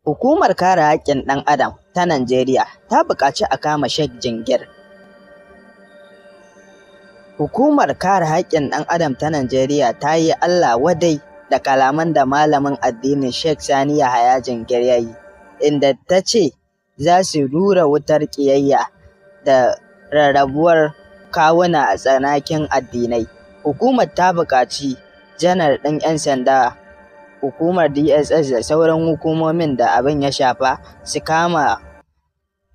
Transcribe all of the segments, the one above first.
Hukumar Kare Haƙƙin Ɗan Adam ta Najeriya ta buƙaci a kama Sheikh Jingir. Hukumar Kare Haƙƙin Ɗan Adam ta Najeriya ta yi Allah wadai da kalaman da malamin addini Sheikh Sani Yahaya Jingir ya yi, inda ta ce za su rura wutar ƙiyayya da rarrabuwar kawuna a tsakanin addinai. Hukumar ta buƙaci Janar ɗin 'Yan Sanda, Hukumar DSS da sauran hukumomin da abin ya shafa su kama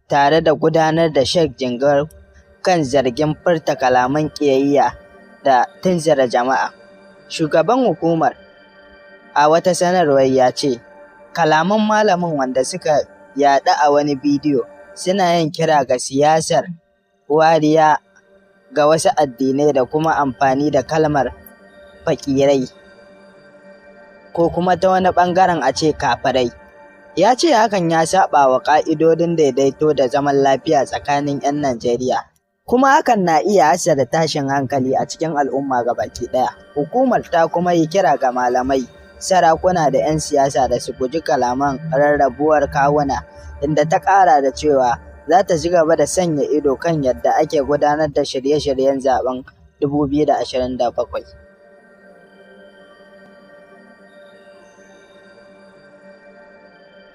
tare da gurfanar da Sheikh Jingir kan zargin furta kalaman ƙiyayya da tunzura jama'a. Shugaban hukumar, a wata sanarwa ya ce, kalaman malamin wanda suka yaɗu a wani bidiyo, suna yin kira ga siyasar wariya ga wasu addinai da kuma amfani da kalmar "fakirai" ko kuma ta wani ɓangaren a ce kafirai. Ya ce hakan ya saɓa wa ƙa'idodin daidaito da zaman lafiya tsakanin 'yan Najeriya, kuma hakan na iya haddasa tashin hankali a cikin al'umma gabaki ɗaya. Hukumar ta kuma yi kira ga malamai, sarakuna da 'yan siyasa da su guji kalaman rarrabuwar kawuna, inda ta ƙara da cewa za ta ci gaba da sanya ido kan yadda ake gudanar da shirye-shiryen zaɓen 2027.